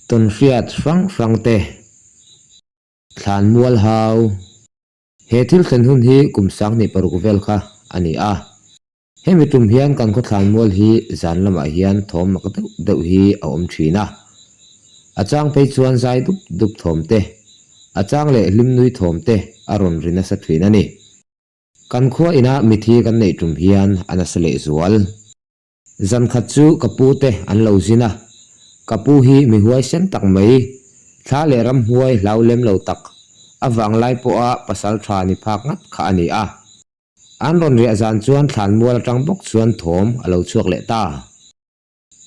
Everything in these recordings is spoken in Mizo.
Tawnhriat hrang hrang te. Thlanmual hau. He thil thlen hun hi kum 2006 vel kha a ni a. Hemi tum hian kan khaw thlanmual hi zan lamah hian thawm mak deuh deuh hi a awm thin a. A chang phei chuan zai dup dup thawm te, a chang leh hlim nui thawm te a rawn ri nasa thin a ni. Kan khua inah mithi kan neih tum hian a nasa lehzual. Zan khat chu ka pu te an lo zin a, ka pu hi mi huaisen tak mai, thla leh ramhuai hlau lem lo tak, a vanglai pawha pasal tha ni phak ngat kha a ni a. An rawn riah zan chuan thlanmual atang bawk chuan thawm a lo chhuak leh ta.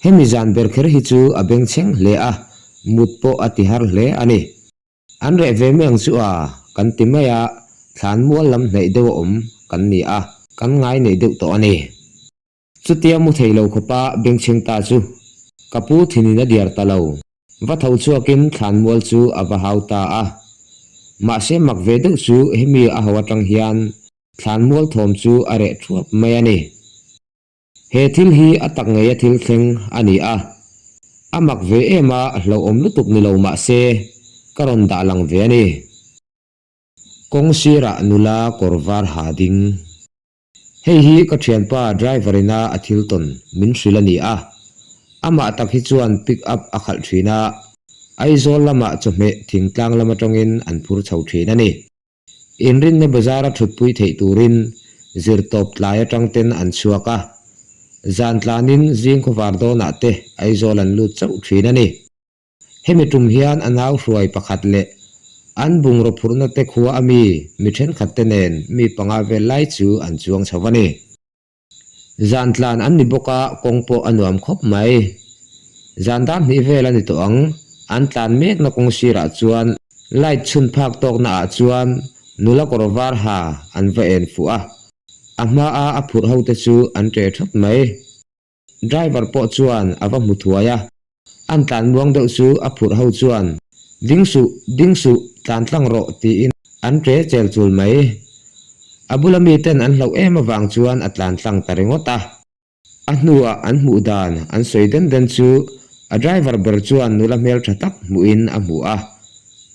Hemi zan ber kher hi chu a bengchheng hle a, mut pawh a ti har hle a ni. An reh ve mai ang chu a, kan ti mai a, thlanmual lam hnaih deuh a awm kan ni a, kan ngai neih deuh tawh a ni. Chutia mu thei lo khawpa bengchheng ta chu ka pu thinin a diar ta lo. Va tho chhuakin thlanmual chu a va hau ta a. Mahse mak ve deuh chu hemi a ho atang hian thlanmual thawm chu a reh thuap mai a ni. He thil hi a tak ngeia thil thleng a ni a. A mak ve em a, hlauhawm lutuk ni lo mahse ka rawn dah lang ve a ni. Kawng sirah nula kawr var ha ding. Hei hi ka thianpa driver ina a thil tawn min hrilh a ni a, amah tak hi chuan pick up a khalh thin a, Aizawl lamah chawhmeh thingtlang lam atangin an phur chho thin a ni. Inrinna bazara thutpui theih turin zirtawp tlai atang ten an chhuak a, zan tlanin zing khawvar dawnah te Aizawl an lut chauh thin a ni. Hemi tum hian a nau hruai pakhat leh an bungraw phurhna te khua a mi mi thenkhat te nen mi panga vel lai chu an chuang chho a ni. Zan tlan an ni bawk a, kawng pawh a nuam khawp mai. Zan dar hnih vel a ni tawh ang, an tlan mekna kawng sirah chuan light chhun phak tawkna ah chuan nula kawr var ha an va en fuh a, a hma a a phurh ho te chu an ṭe ṭhawt mai. Driver pawh chuan a va hmu thuai a, an tlan muang deuh chu a phurh ho chuan, Ding suh, ding suh, tlan tlang rawh tiin an ṭe chel chul mai. A bula miten an hlauh em avang chuan a tlan tlang ta ringawt a. A hnuah an hmuh dan an sawi den den chu a driver ber chuan nula hmelṭha tak hmuhin a hmu a,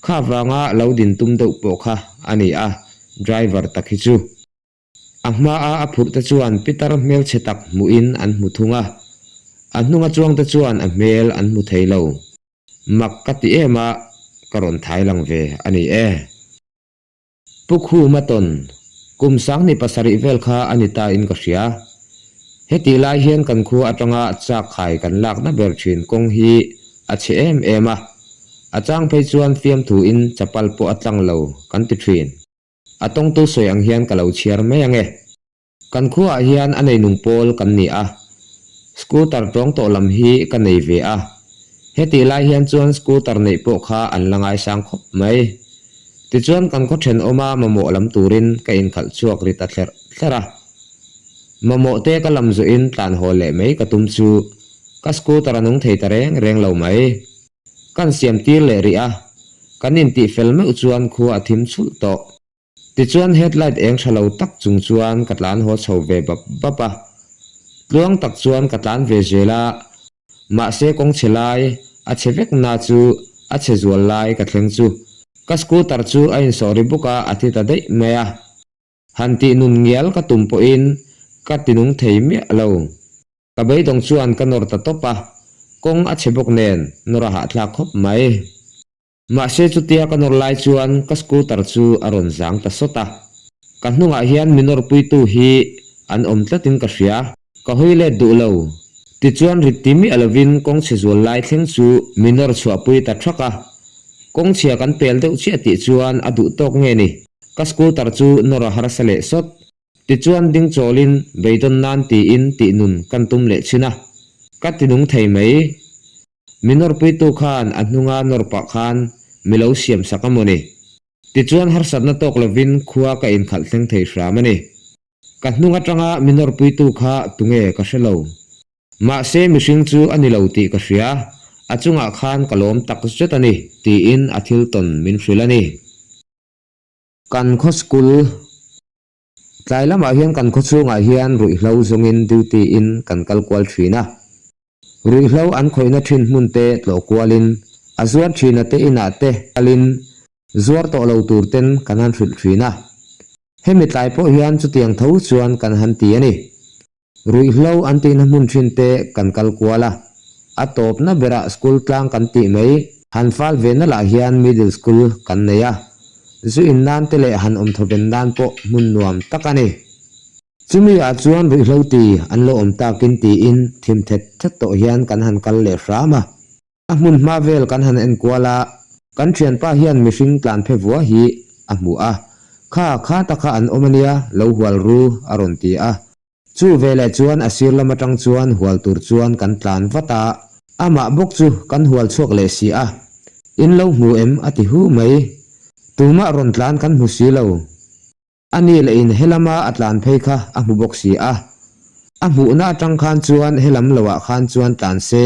kha vanga lo din tum deuh pawh kha a ni a, driver tak hi chu. A hmaa a phurh te chuan pitar hmelchhe tak hmuhin an hmu thung a, a hnunga chuang te chuan a hmel an hmu thei lo. Mak ka ti em a, ka rawn thai lang ve a ni e. Pu Khuma tawn, kum 17 vel kha a ni ta in ka hria. Hetih lai hian kan khua atanga chak khai kan lakna ber thin kawng hi a chhe em em a, a chang phei chuan fiamthu in chapal pawh a tlang lo kan ti thin. A tawngtu sawi ang hian ka lo chhiar mai ang e. Kan khuaah hian a neinung pawl kan ni a, scooter tawng tawh lam hi ka nei ve a. Hetih lai hian chuan scooter neih pawh kha an la ngaisang khawp mai. Tichuan kan khaw thenawma mamawh lam turin ka inkhalh chhuak ri ta thlerh thlerh a. Mamawh te ka lam zawhin tlan haw leh mai ka tum chu ka scooter a nung thei ta reng reng lo mai. Kan siam tir leh rih a, kan intih fel meuh chuan khua a thim chhulh tawh. Tichuan headlight eng tha lo tak chung chuan ka tlan haw chho ve bap bap a. Tluang tak chuan ka tlan ve zel a, mahse kawng chhe lai a chhe vek na chu a chhe zual lai ka thleng chu ka scooter chu a insawh ri buk a, a thi ta daih mai a. Han tih nun ngial ka tum pawhin ka tinung thei miah lo. Ka beidawng chuan ka nawr ta tawp a, kawng a chhe bawk nen nawr a hahthlak khawp mai. Mahse chutia ka nawr lai chuan ka scooter chu a rawn zang ta sawt a, ka hnungah hian mi nawrpuitu hi an awm tlatin ka hria, ka hawi let duh lo. Tichuan rit ti miah lovin kawng chhe zual lai thleng chu mi nawr chhuahpui ta thak a, kawng chhia kan pel deuh chiah tih chuan a duh tawk nge ni, ka scooter chu nawr a harsa leh sawt. Tichuan ding chawlin beidawn nan tiin tih nun kan tum leh chhin a, ka ti nung thei mai. Mi nawrpuitu khan a hnunga nawr pah khan mi lo siam sak a maw ni? Tichuan harsatna tawk lovin khua ka inkhalh thleng thei hram a ni. Ka hnung atanga mi nawrpuitu kha tunge ka hre lo. Mahse mihring chu a ni lo tih ka hria, a chungah khan ka lawm tak zet a ni tiin a thil tawn min hrilh a ni. Kan khaw school Tlai lamah hian kan khawchhungah hian ruihhlo zawngin duty in kan kal kual thin a. Ruihhlo an khawihna thin hmun te tlawh kualin A zuar thina te inah te kalin zuar tawh lo tur ten kan han hrilh thin a. Hemi tlai pawh hian chutiang tho chuan kan han ti a ni. Ruihhlo an tihna hmun thin te kan kal kual a. A tawpna berah school tlang kan tih mai han fal ve na lah hian middle school kan nei a. Zu in nan te leh han awm thawven nan pawh hmun nuam tak a ni. Chumi ah chuan ruihhlo ti an lo awm takin tiin thim thet thet tawh hian kan han kal leh hram a. A hmun hma vel kan han en kual a, kan thianpa hian mihring tlan phe vua hi a hmu a, Kha, kha ta kha an awm a nia, lo hual ru, a rawn ti a. Chu veleh chuan a sir lam atang chuan hual tur chuan kan tlan vat a, amah bawk chu kan hual chhuak leh si a, In lo hmu em? a ti hu mai. Tumah rawn tlan kan hmu si lo. A ni leh in helama a tlan phei kha a hmu bawk si a. A hmuhna atang khan chuan helam loah khan chuan tlan se,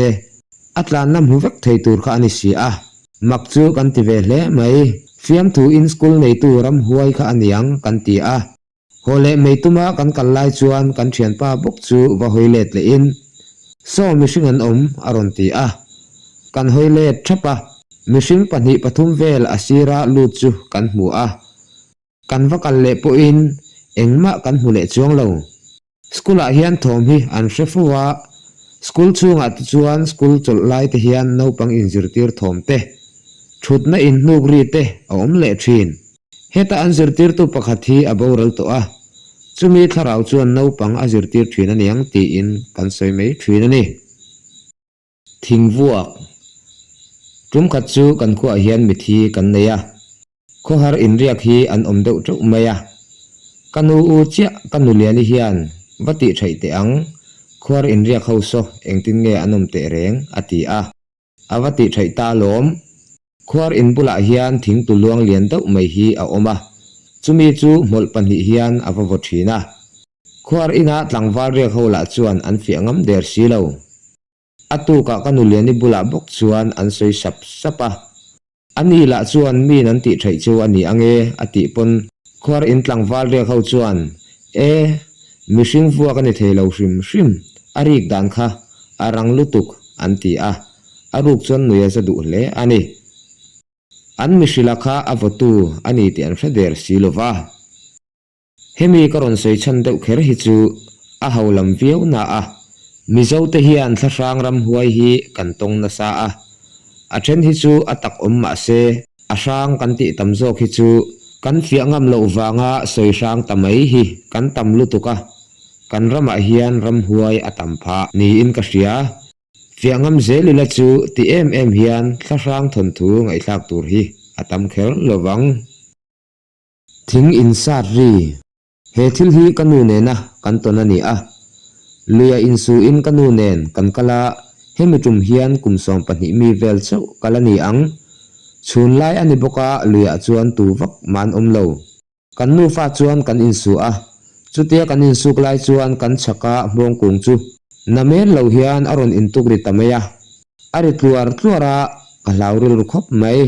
a tlanna hmu vek thei tur kha a ni si a. Mak chu kan ti ve hle mai. Fiamthu in school neitu ramhuai kha a niang kan ti a. Haw leh mei tuma kan kal lai chuan kan thianpa bawk chu va hawi let leh in, Saw mihring an awm a rawn ti a. Kan hawi let thap a. Mihring pahnih pathum vel a sira lut chu kan hmu a. Kan va kal leh pawhin engmah kan hmu leh chuang lo. School ah hian thawm hi an hre fo a, school chhungah te chuan school chawlh lai te hian naupang inzirtir thawm te, thutna inhnuk ri te a awm leh thin. Heta an zirtirtu pakhat hi a boral tawh a, chumi thlarau chuan naupang a zirtir thin aniang tiin kan sawi mai thin a ni. Thingvuak, Tum khat chu kan khuaah hian mithi kan nei a, khawhar inriak hi an awm deuh teuh mai a. Ka nu u chiah ka nu Liani hian va tih theih teh ang, khuar inriak ho saw engtin nge an awm teh reng a ti a, a va tih theih ta alawm. Khuar in bulah hian thingtu luang lian deuh mai hi a awm a, chumi chu hmawlh pahnih hian a va vaw thin a. Khuar ina tlangval riak ho lah chuan an fiah ngam der si lo. A tukah ka nu Liani bulah bawk chuan an sawi sap sap a. A ni lah chuan miin an tih theih chu a ni ang e a tih pawn khuar in tlangval riak ho chuan e mihring vuak a ni thei lo hrim hrim a rik dan kha a rang lutuk an ti a, a ruk chuan nui a za duh hle a ni. An mihrila kha a vawtu a ni tih an hre der si lo va. Hemi ka rawn sawi chhan deuh kher hi chu a ho lam viau na a, Mizo te hian thlahrang ramhuai hi kan tawng nasa a, a then hi chu a tak awm mah se a hrang kan tih tam zawk hi chu kan fiah ngam loh vanga sawi hrang ta mai hi kan tam lutuk a, kan ramah hian ramhuai a tam phah niin ka hria. Fiah ngam zel ila chu ti em em hian thlahrang thawnthu ngaihthlak tur hi a tam kher lovang. Thing insat ri. He thil hi ka nu nena kan tawn a ni a. Luia insuin ka nu nen kan kal a, hemi tum hian kum 12 mi vel chauh kal a ni ang. Chhun lai a ni bawk a, luiah chuan tu vak mah an awm lo. Kan nufa chuan kan insu a, chutia kan insuk lai chuan kan chhaka hmawngkung chu namen lo hian a rawn intuk ri ta mai a. A ri tluar tluar a, ka hlau rilru khawp mai.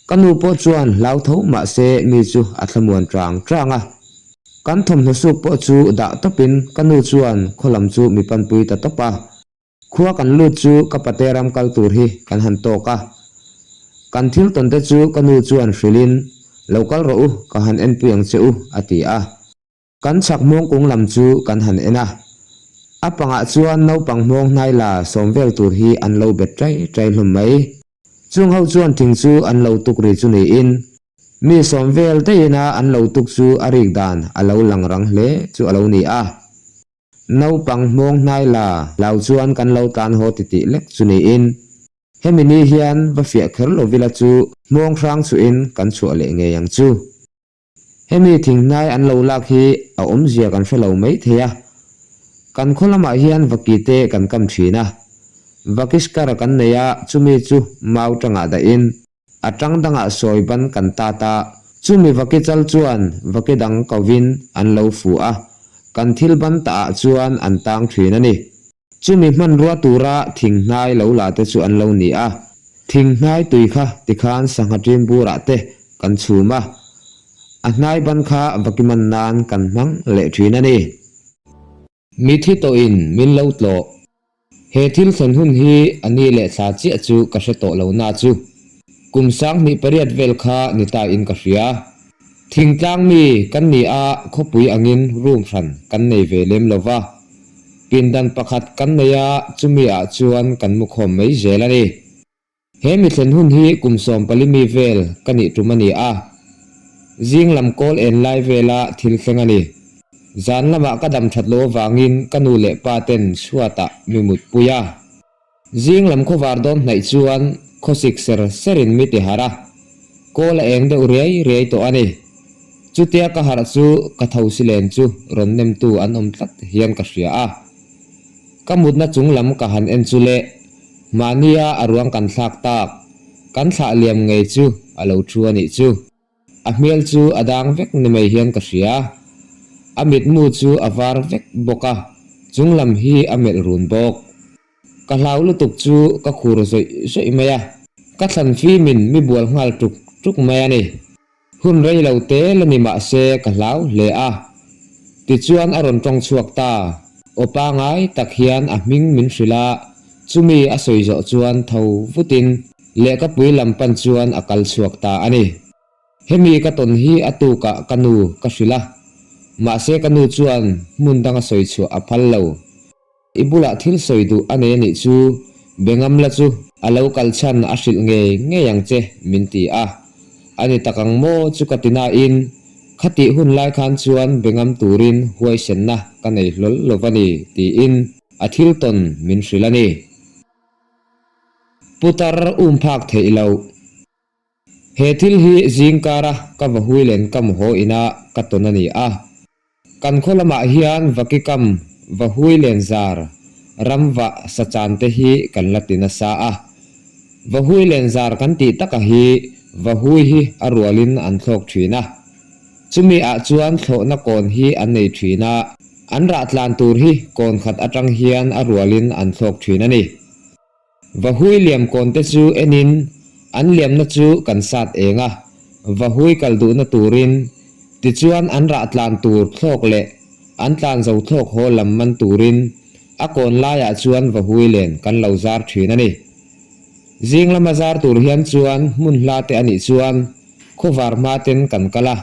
Ka nu pawh chuan hlau tho mah se mi chu a thlamuan chang chang a. Kan thawmhnaw suk pawh chu dah tawpin ka nu chuan khaw lam chu mi panpui ta tawp a. Khua kan lut chu ka pate ram kal tur hi kan han tawk a. Kan thil tawn te chu ka nu chuan hrilhin, Lo kal rawh u, ka han enpui ang che u, a ti a. Kan chhak hmawngkung lam chu kan han en a, a pangah chuan naupang hmawng hnai la sawm vel tur hi an lo bet ṭai ṭai hlawm mai. Chung ho chuan thing chu an lo tuk ri chu niin, mi sawm vel daihin a an lo tuk chu a rik dan a lo lang rang hle chu a lo ni a. Naupang hmawng hnai la hlau chuan kan lo tlan haw titih lek chu niin, hemi ni hian va fiah kher lo vila chu hmawng hrang chuhin kan chhuah leh ngei ang chu. Hemi thinghnai an lo lak hi a awmzia kan hre lo mai thei a. Kan khaw lamah hian vaki te kan kam thin a. Vakiskar kan nei a, chumi chu mau tangah dahin a tang dangah sawi ban kan tat a. Chumi vaki chal chuan vaki dang kovin an lo fu a, kan thil ban tahah chuan an tang thin a ni. Chumi hmanrua tura thinghnai lo la te chu an lo ni a, thinghnai tui kha tikhan sangha ṭim burah te kan chhum a, a hnai ban kha vakiman nan kan hmang leh ṭhin a ni. Mithi tawhin min lo tlawh. He thil thlen hun hi a ni leh thla chiah chu ka hre tawh lo na chu kum 28 vel kha ni ta in ka hria. Thingtlang mi kan ni a, khawpui angin room hran kan nei ve lem lo va. Pindan pakhat kan nei a, chumi ah chuan kan mu khawm mai zel a ni. He mi thlen hun hi kum 14 mi vel ka nih tum a ni a. Zing lam kawl en lai vela thil thleng a ni. Zan lamah ka dam that loh avangin ka nu leh pa ten chhuatah mi mutpui a. Zing lam khawvar dawn hnaih chuan khawsik ser serin mi ti harh a, kawl a eng deuh riai riai tawh a ni. Chutia ka harh chu ka tho si len chu rawn nemtu an awm tlat hian ka hria a. Ka mutna chung lam ka han en chu le, mahnia a ruang kan thlak tak, kan thlah liam ngei chu a lo thu a nih chu. A hmel chu a dang vek ni mai hian ka hria. A mitmu chu a var vek bawk a, chung lam hi a melh run bawk. Ka hlau lutuk chu ka khur zawih zawih mai a, ka thlan fimin mi bual nghal tuk tuk mai a ni. Hun rei lo te la ni mah se ka hlau hle a. Tichuan a rawn tawng chhuak ta. Aw pangai tak hian a hming min hrilh a, chumi a sawi zawh chuan tho vutin lehkapui lam pan chuan a kal chhuak ta a ni. Hemi ka tawn hi a tukah ka nu ka hrilh a, mahse ka nu chuan hmun danga sawi chhuah a phal lo. I bulah thil sawi duh a nei a nih chu, Bengamla chu a lo kal chhan a hrilh ngei ngei ang che, min ti a. A ni tak ang maw chu ka ti nain, khatih hun lai khan chuan Bengam turin huaisenna ka nei hlawl lo va ni, tiin a thil tawn min hrilh a ni. Putar um phak theih loh. He thil hi zingkara ka vahui len kam haw ina ka tawn a ni a. Kan khaw lamah hian vaki kam vahui len zar ram vah sa chan te hi kan la ti nasa a. Vahui len zar kan tih taka hi vahui hi a rualin an thlawk thin a. Chumi ah chuan thlawhna kawn hi an nei thin a, an rah tlan tur hi kawn khat atang hian a rualin an thlawk thin a ni. Vahui liam kawn te chu enin an liamna chu kan sat eng a, vahui kal duhna turin, tichuan an rah tlan tur thlawk leh an tlan zo thlawk haw lam man turin a kawn laiah chuan vahui len kan lo zar thin a ni. Zing lama zar tur hian chuan hmun hla te a nih chuan khawvar hma ten kan kal a,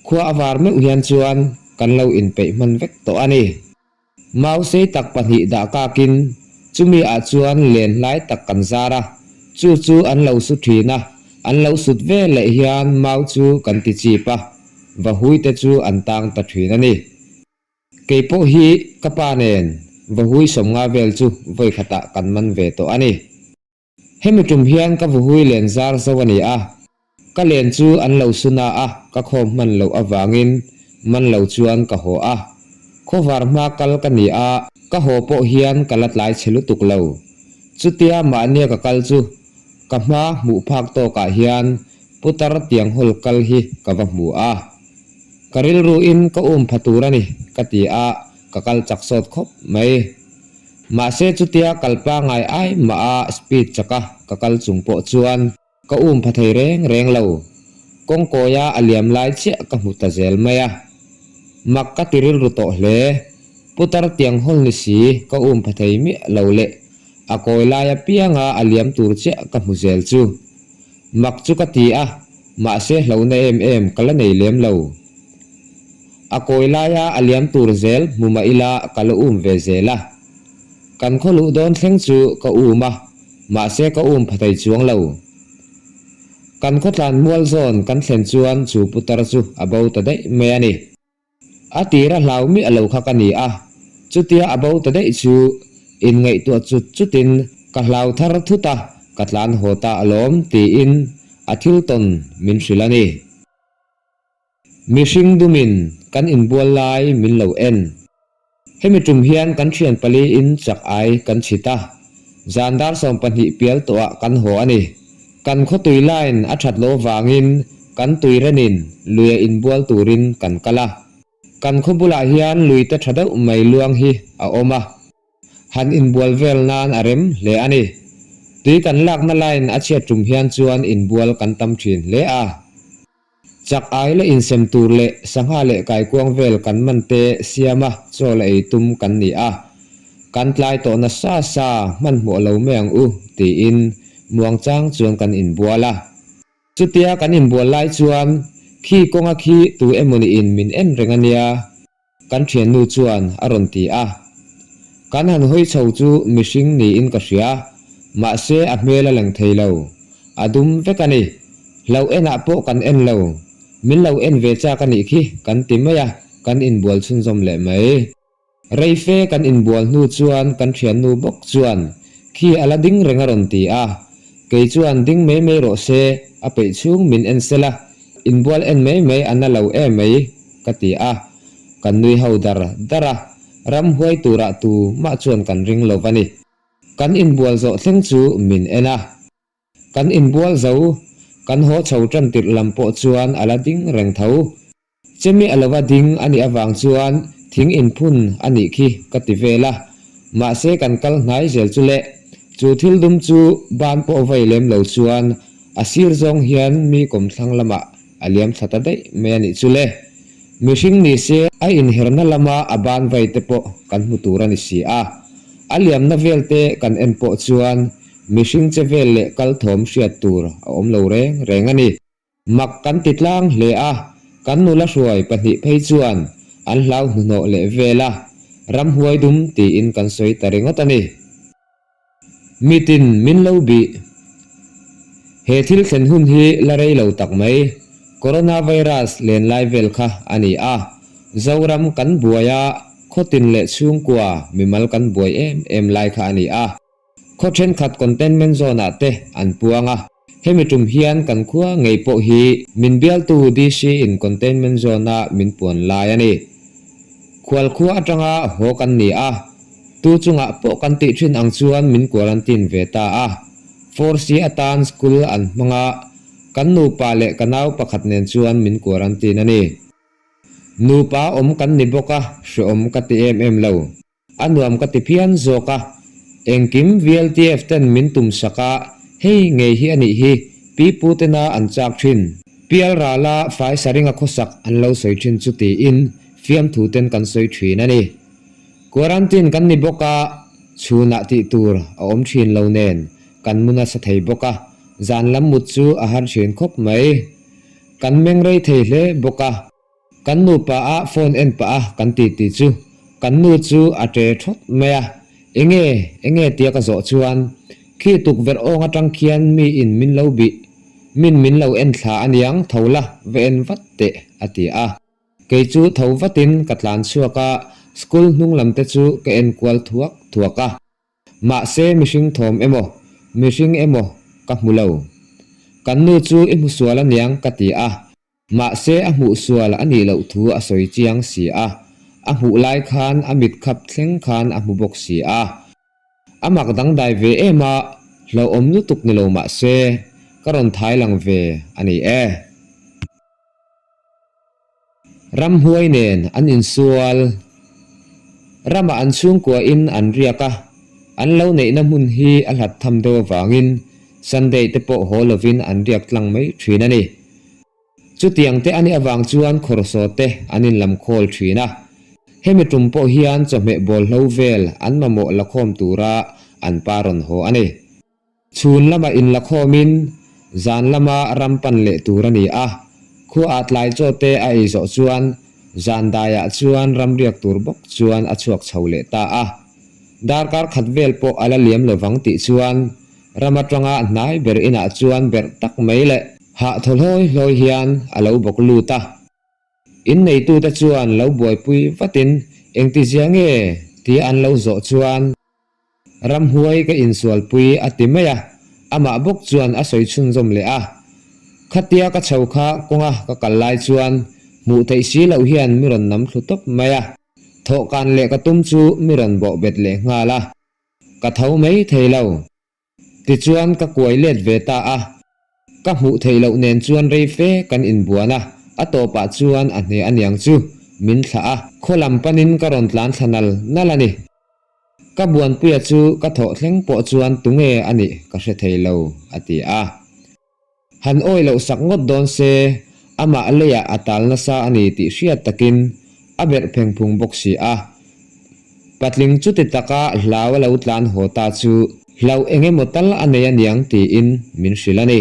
khua a var meuh hian chuan kan lo inpeih hman vek tawh a ni. Mau sei tak pahnih dah kakin chumi ah chuan len hlai tak kan zar a, chu chu an lo su thin a, an lo sut ve leh hian mau chu kan ti chip a, vahui te chu an tang ta thin a ni. Kei pawh hi ka pa nen vahui 50 vel chu vawi khatah kan man ve tawh a ni. Hemi tum hian ka vahui len zar zo a ni a, ka len chu an lo su na a, ka khawm hman loh avangin man lo chuan ka haw a. Khawvar hma kal ka ni a, ka haw pawh hian ka la tlai chhe lutuk lo. Chutia mahnia ka kal chu ka hma hmuh phak tawkah hian putar tiang hawl kal hi ka va hmu a. Ka rilruin ka um pha tur a ni ka ti a, ka kal chak sawt khawp mai. Mahse chutia kal pangai ai mah a speed chaka ka kal chung pawh chuan ka um pha thei reng reng lo. Kawngkawia a liam lai chiah ka hmu ta zel mai a. Mak ka ti rilru tawh hle. Putar tiang hawl ni si ka um pha thei miah lo leh a kawi lai apianga a liam tur chiah ka hmu zel chu. Mak chu ka ti a, mahse hlauhna em em ka la nei lem lo. A kawi laia a liam tur zel hmu mah ila ka la um ve zel a. Kan khaw luh dawn thleng chu ka um a, mahse ka um pha thei chuang lo. Kan khawtlan mual zawn kan thlen chuan chu putar chu a bo ta daih mai a ni. A tira hlau miah lo kha ka ni a, chutia a bo ta daih chu inngaihtuah chut chutin ka hlau thar thut a, ka tlan haw ta alawm tiin a thil tawn min hrilh a ni. Mihring dumin kan inbual lai min lo en. Hemi tum hian kan thian pali in chak ai kan chhit a, zan dar 12 pial tawhah kan haw a ni. Kan khawtui line a that loh vangin kan tui renin luia inbual turin kan kal a. Kan khaw bulah hian lui te tha deuh mai luang hi a awm a. Han inbual vel nan a rem hle a ni. Tui kan lakna line a chhiat tum hian chuan inbual kan tam thin hle a. Chak ai la insem tur leh sangha leh kaikuang vel kan man te siama chaw la ei tum kan ni a. Kan tlai tawh nasa sa, hmanhmawh lo mai ang u, tiin muangchang chuan kan inbual a. Chutia kan inbual lai chuan, Khi kawnga khi tu emawniin min en reng a nia, kan thiannu chuan a rawn ti a. Kan han hawi chho chu mihring niin ka hria, mahse a hmel a leng thei lo. A dum vek a ni. Hlauh enah pawh kan en lo. Min lo en ve chak a nih khi kan ti mai a, kan inbual chhunzawm leh mai. Rei fe kan inbual hnu chuan kan thiannu bawk chuan, Khi a la ding reng a rawn ti a. Kei chuan ding mai mai rawh se, a peih chhung min en sela, inbual en mai mai a na lo em mai, ka ti a. Kan nui ho dar dar a, ramhuai turah tu mah chuan kan ring lo va ni. Kan inbual zawh thleng chu min en a. Kan inbual zo, kan haw chho tan tirh lam pawh chuan a la ding reng tho. Chemi a lova ding a nih avang chuan thing inphun a nih khi ka ti vel a, mahse kan kal hnai zel chu le, chu thil dum chu ban pawh vei lem lo chuan a sir zawng hian mi kawmthlang lamah a liam thla ta daih mai a nih chu le. Mihring ni se a inherna lama a ban vei te pawh kan hmu tur a ni si a, a liamna vel te kan en pawh chuan mihring che vel leh kal thawm hriat tur a awm lo reng reng a ni. Mak kan ti tlang hle a, kan nula hruai pahnih phei chuan an hlau hnuhnawh leh vel a, ramhuai dum tiin kan sawi ta ringawt a ni. Mitin min lo bih. He thil thlen hun hi la rei lo tak mai, Coronavirus len lai vel kha a ni a, Zoram kan buai a, khawtin leh chhungkua mimal kan buai em em lai kha a ni a. Khaw thenkhat containment zone ah te an puang a, hemi tum hian kan khua ngei pawh hi min bialtu DC in containment zone a min puan lai a ni. Khual khua atanga haw kan ni a, tu chungah pawh kan tih thin ang chuan min quarantine ve ta a. Force atan school an hmang a, kan nupa leh ka nau pakhat nen chuan min quarantine a ni. Nupa awm kan ni bawk a, hreawm ka ti em em lo. A nuam ka ti phian zawk a, engkim VLTF ten min tum sak a, hei ngei hi a nih hi, pi pu tena an chak thin. Pial rala fai saringa khawsak an lo sawi thin chu tiin fiamthu ten kan sawi thin a ni. Quarantine kan ni bawk a, chhunah tih tur a awm thin lo nen kan mu nasa thei bawk a, zan lam mut chu a har thin khawp mai. Kan meng rei thei hle bawk a. Kan nupa a phone en pah a kan ti ti chu kan nu chu a ṭe ṭhawt mai a, enge enge tia ka zawh chuan khi tukverh awng aṭang khian mi in min lo bih, min min lo en thla aniang tho la va en vat teh a ti a. Kei chu tho vatin ka tlan chhuak a, school hnung lam te chu ka en kual thuak thuak a. Mahse mihring thawm emaw, mihring emaw ka hmu lo. Kan nu chu i hmu sual aniang ka ti a. Mahse a hmuh sual a nih loh thu a sawi chiang si a, a hmuh lai khan a mit khap thleng khan a hmu bawk si a. A mak dangdai ve em a, hlauhawm lutuk ni lo mahse ka rawn thai lang ve a ni e. Ramhuai nen an insual. Ramah an chhungkua in an riak a, an lo neihna hmun hi a hlat tham deuh avangin Sunday te pawh haw lovin an riak tlang mai thin a ni. Chutiang te a nih avang chuan khawrsaw te an inlam khawl thin a. Hemi tum pawh hian chawhmeh bawlhlo vel an mamawh lakhawm tura an pa rawn haw a ni. Chhun lama inlakhawmin zan lama ram pan leh tur a ni a. Khuaah tlai chaw te a ei zawh chuan zan daiah chuan ram riak tur bawk chuan a chhuak chho leh ta a. Darkar khat vel pawh a la liam lovang tih chuan Ram atanga hnai ber inah chuan berh tak mai leh hah thaw hlawi hlawi hian a lo bawk lut a. Inneitute chuan lo buaipui vatin engtizia nge tia an lo zawh chuan ramhuai ka insualpui a ti mai a, amah bawk chuan a sawi chhunzawm leh a. Khatia ka chho kha kawnga ka kal lai chuan hmuh theih si loh hian mi rawn nam thlu tawp mai a, thawhkan leh ka tum chu mi rawn bawh bet leh nghal a. Ka tho mai thei lo. Tichuan ka kuai let ve ta a. Ka hmuh theih loh nen chuan rei fe kan inbuan a, a tawpah chuan a hne aniang chu min thlah a, khaw lam panin ka rawn tlan thla nal nal a ni. Ka buanpuia chu ka thawh thleng pawh chuan tunge a nih ka hre thei lo, a ti a. Han awi loh sak ngawt dawn se, amah leiah a tal nasa a ni tih hriat takin a berh pheng phung bawk si a. Patling chuti taka hlau a lo tlan haw ta chu hlauh eng emaw tal a nei aniang tiin min hrilh a ni.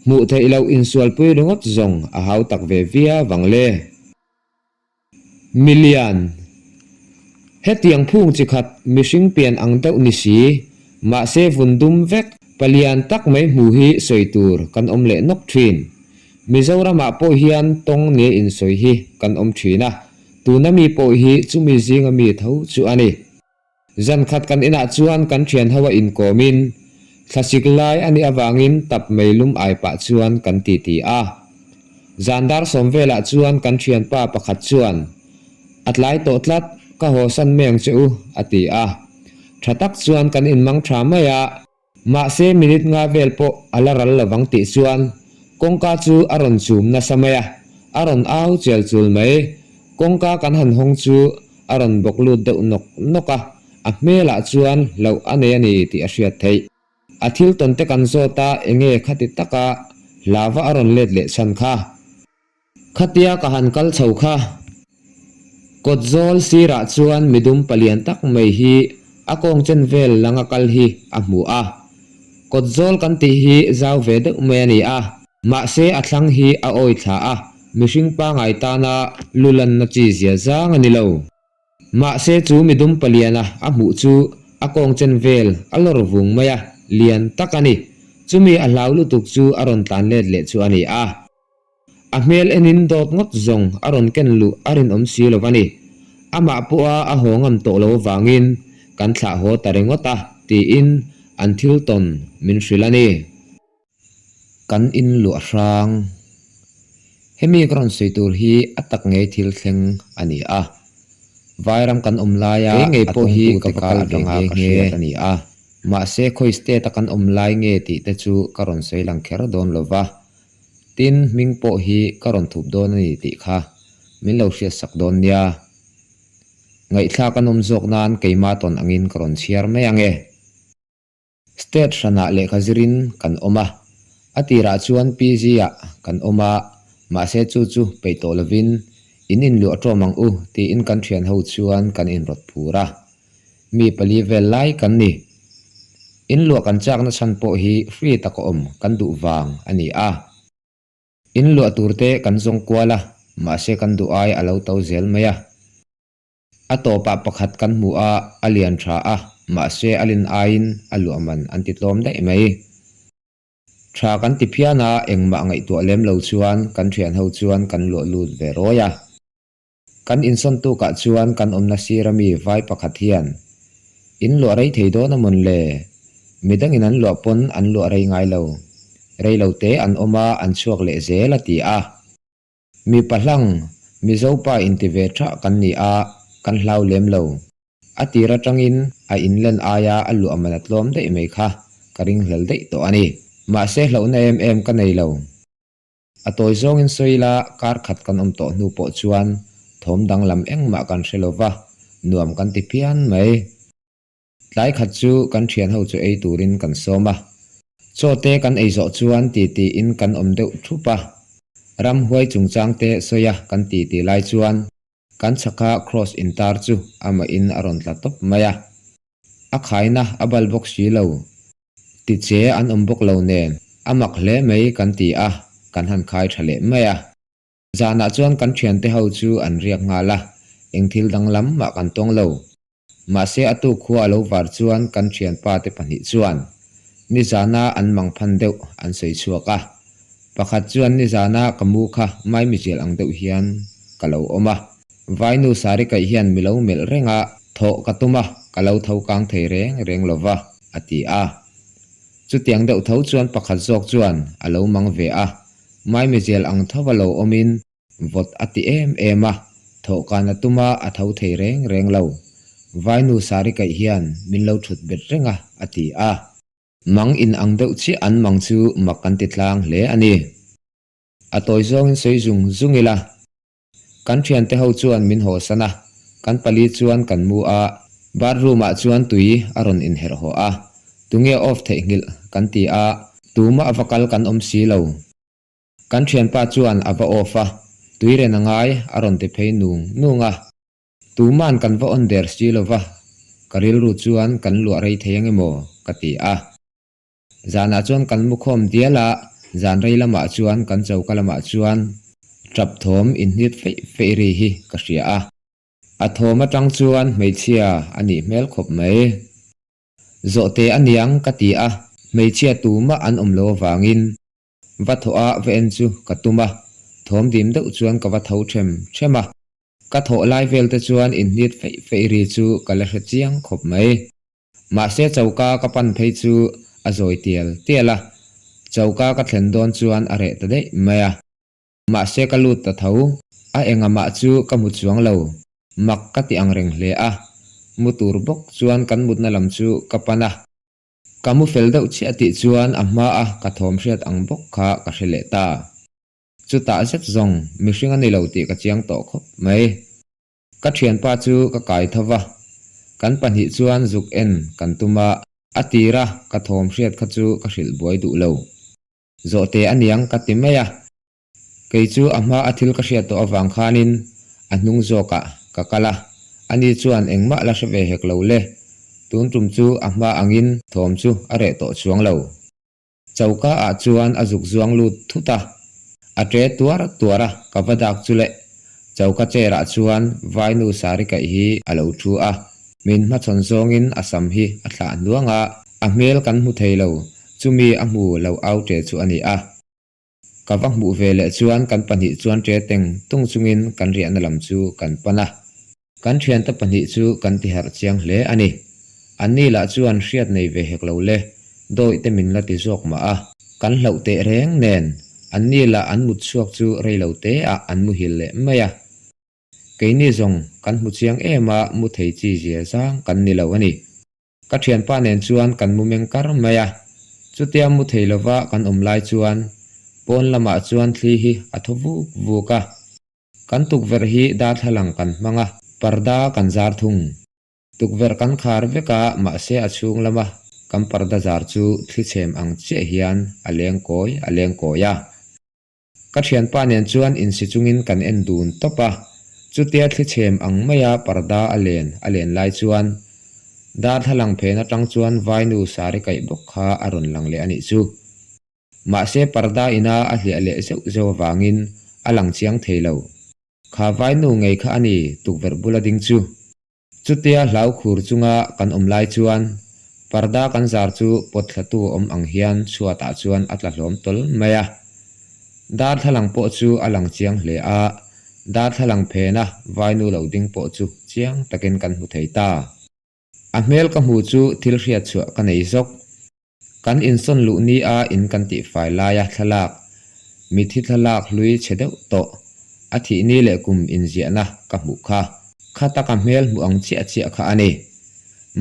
Hmuh theih loh insualpui ringawt zawng a hau tak ve viau ang le. Milian. Hetiang phung chi khat mihring pian ang deuh ni si, mahse vun dum vek, palian tak mai hmu hi sawi tur kan awm leh nawk thin. Mizoramah pawh hian tawng nia insawi hi kan awm thin a, tuna mi pawh hi chumi zinga mi tho chu a ni. Zan khat kan inah chuan kan thian ho a inkawmin, thlasik lai a nih avangin tap mei lum ai pah chuan kan titi a. Zan dar sawm velah chuan kan thianpa pakhat chuan, A tlai tawh tlat, ka haw san mai ang che u, a ti a. Tha tak chuan kan inmang tha mai a. Mahse minute nga vel pawh a la ral lovang tih chuan kawngka chu a rawn chum nasa mai a, a rawn au chel chul mai. Kawngka kan han hawng chu a rawn bawk lut deuh nawk nawk a, a hmelah chuan hlauh a nei a ni tih a hriat theih. A thil tawn te kan zawt a, enge khati taka hlava a rawn let leh chhan kha. Khatia ka han kal chho kha. Kawt zawl sirah chuan midum palian tak mai hi a kawng chen vel langa kal hi a hmu a. Kawt zawl kan tih hi zau ve deuh mai a ni a, mahse a thlang hi a awi thla a, mihring pangai tana lu lanna chi zia zang a ni lo. Mahse chu midum paliana a hmuh chu a kawng chen vel a lawr vung mai a, lian tak a ni. Chumi a hlau lutuk chu a rawn tlan let leh chu a ni a. A hmel enin dawt ngawt zawng a rawn ken luh a rinawm si lo a ni. Amah pawha a haw ngam tawh lo avangin kan thlah haw ta ringawt a, tiin an thil tawn min hrilh a ni. Kan in luah hrang. Hemi ka rawn sawi tur hi a tak ngei thil thleng a ni a. Vairam kan awm laia Kei ngei a pawh hi tawngtute ka va ka kal ve atanga nghe ka nghe. hriat a ni a. Mahse khawi state a kan awm lai nge tih te chu ka rawn sawi lang kher dawn lo va. Tin, hming pawh hi ka rawn thup dawn a ni tih kha min lo hriatsak dawn nia. Ngaihthlak a nawm zawk nan keima tawn angin ka rawn chhiar mai ang e. State hranah lehkha zirin kan awm a, a tirah chuan PG ah kan awm a, mahse chu chu peih tawh lovin in inluah ṭawm ang u tiin kan ṭhian ho chuan kan inrawt phur a. Mi pali vel lai kan ni. In luah kan chakna chhan pawh hi free taka awm kan duh vang a ni a. In luah tur te kan zawng kual a, mahse kan duh ai a lo to zel mai a. A tawpah pakhat kan hmu a, a lian tha a, mahse a lin aiin a luah man an ti tlawm daih mai. Tha kan ti phian a, engmah ngaihtuah lem lo chuan kan thian ho chuan kan luah lut ve rawi a. Kan insawn tukah chuan kan awmna sir ami vai pakhat hian, In luah rei thei dawn a mawn le? Midangin an luah pawn an luah rei ngai lo. Rei lo te an awm a, an chhuak leh zel a ti a. Mipa hlang, Mizo pa inti ve thah kan ni a, kan hlau lem lo. A tir atangin a inlen aia a luah man a tlawm daih mai kha ka ringhlel daih tawh a ni. Mahse hlauhna em em ka nei lo. A tawi zawngin sawi ila kar khat kan awm tawh hnu pawh chuan thawm danglam engmah kan hre lo va, nuam kan ti phian mai. Tlai khat chu kan thian ho chu ei turin kan sawm a. Chaw te kan ei zawh chuan ti tiin kan awm deuh thup a. Ramhuai chungchang te sawi a kan ti ti lai chuan kan chhaka cross intar chu amahin a rawn tla tawp mai a. A khaina a bal bawk si lo. Ti che an awm bawk lo nen, a mak hle mai kan ti a, kan han khai tha leh mai a. Zanah chuan kan thiante ho chu an riak nghal a, eng thil danglam mah kan tawng lo. Mahse a tuk khua a lo var chuan kan thianpa te pahnih chuan nizana an mangphan deuh an sawi chhuak a. Pakhat chuan nizana ka mu kha maimizial ang deuh hian ka lo awm a. Vainu sari kaih hian mi lo melh reng a, thawh ka tum a, ka lo tho kang thei reng reng lo va, a ti a. Chutiang deuh tho chuan pakhat zawk chuan a lo mang ve a, maimizial ang thova lo awmin vawt a ti em em a, thawh kan a tum a, a tho thei reng reng lo. Vainu sari kaih hian min lo thut bet reng a, a ti a. Mang in ang deuh chiah an mang chu mak kan ti tlang hle a ni. A tawi zawngin sawi zung zung ila. Kan thiante ho chuan min hawsan a, kan pali chuan kan mu a, bathroom ah chuan tui a rawn inherh haw a, tunge off theihnghilh kan ti a, tumah va kal kan awm si lo. Kan thianpa chuan a va off a, tui ren a ngai a rawn ti phei nung nung a. Tuman kan va on der si lo va, ka rilru chuan kan luah rei thei ang emaw ka ti a. Zanah chuan kan mu khawm dial a, zan rei lamah chuan kan choka lamah chuan tap thawm inhnit feih feih ri hi ka hria a. A thawm atang chuan hmeichhia a nih hmel khawp mai. Zawhte a niang ka ti a, hmeichhia tumah an awm lo avangin va thawh a va en chu ka tum a, thawm dim deuh chuan ka va tho them them a. Ka thawh lai vel te chuan inhnit feih feih ri chu ka la hre chiang khawp mai. Mahse choka ka pan phei chu a zawi tial tial a, choka ka thlen dawn chuan a reh ta daih mai a. Mahse ka lut ta tho, a enga mah chu ka hmu chuang lo, mak ka ti ang reng hle a. Mu tur bawk chuan kan mutna lam chu ka pan a. Ka mu fel deuh chiah tih chuan a hma a ka thawm hriat ang bawk kha ka hre leh ta. Chutah zet zawng mihring a ni lo tih ka chiang tawh khawp mai. Ka thianpa chu ka kai tho va, kan pahnih chuan zuk en kan tum a, a tira ka thawm hriat kha chu ka hrilh buai duh lo. Zawhte a niang ka ti mai a, kei chu a hma a thil ka hriat tawh avang khanin a hnung zawkah ka kal a, ani chuan engmah la hre ve hek lo le, tun tum chu a hma angin thawm chu a reh tawh chuang lo. Choka ah chuan a zuk zuang lut thut a, a ṭe tuar tuar a, ka va dak chu le. Choka chair ah chuan vainu sari kaih hi a lo ṭhu a, min hmachhawn zawngin a sam hi a thlah hnuang a, a hmel kan hmu thei lo, chumi a hmu lo au ṭe chu a ni a. Ka va hmuh ve leh chuan kan pahnih chuan ṭe teng tung chungin kan riahna lam chu kan pan a. Kan thiante pahnih chu kan ti harh chiang hle a ni. Anni lah chuan hriat nei ve hek lo le, dawih te min la ti zawk mah a. Kan hlauh teh reng nen, anni lah an mut chhuak chu rei lo te ah an muhil leh mai a. Keini zawng kan hmu chiang em a, mu thei chi zia zang kan ni lo a ni. Ka thianpa nen chuan kan mu meng kar mai a, chutia mu thei lova kan awm lai chuan pawn lamah chuan thli hi a thaw vuk vuk a. Kan tukverh hi darthlalang kan hmang a, parda kan zar thung. Tukverh kan khar vek a, mahse a chhung lama kan parda zar chu thli chhem ang chiah hian a leng kawi a leng kawi a. Ka thianpa nen chuan insi chungin kan en dun tawp a, chutia thli chhem ang maia parda a len a len lai chuan darthlalang phen atang chuan vainu sari kaih bawk kha a rawn lang leh a nih chu. Mahse parda ina a hliah leh zeuh zeuh avangin a lang chiang thei lo. Kha vainu ngei kha a ni tukverh bula ding chu. Chutia hlau khur chunga kan awm lai chuan parda kan zar chu pawt thlatu awm ang hian chhuatah chuan a tla hlawm tawl mai a. Darthlalang pawh chu a lang chiang hle a, darthlalang phena vainu lo ding pawh chu chiang takin kan hmu thei ta. A hmel ka hmu chu thil hriat chhuah ka nei zawk. Kan insawn luh ni a in kan tih fai laia thlalak, mithi thlalak hlui chhe deuh tawh, a thih ni leh kum inziahna ka hmuh kha. Kha taka hmel hmuh ang chiah chiah kha a ni.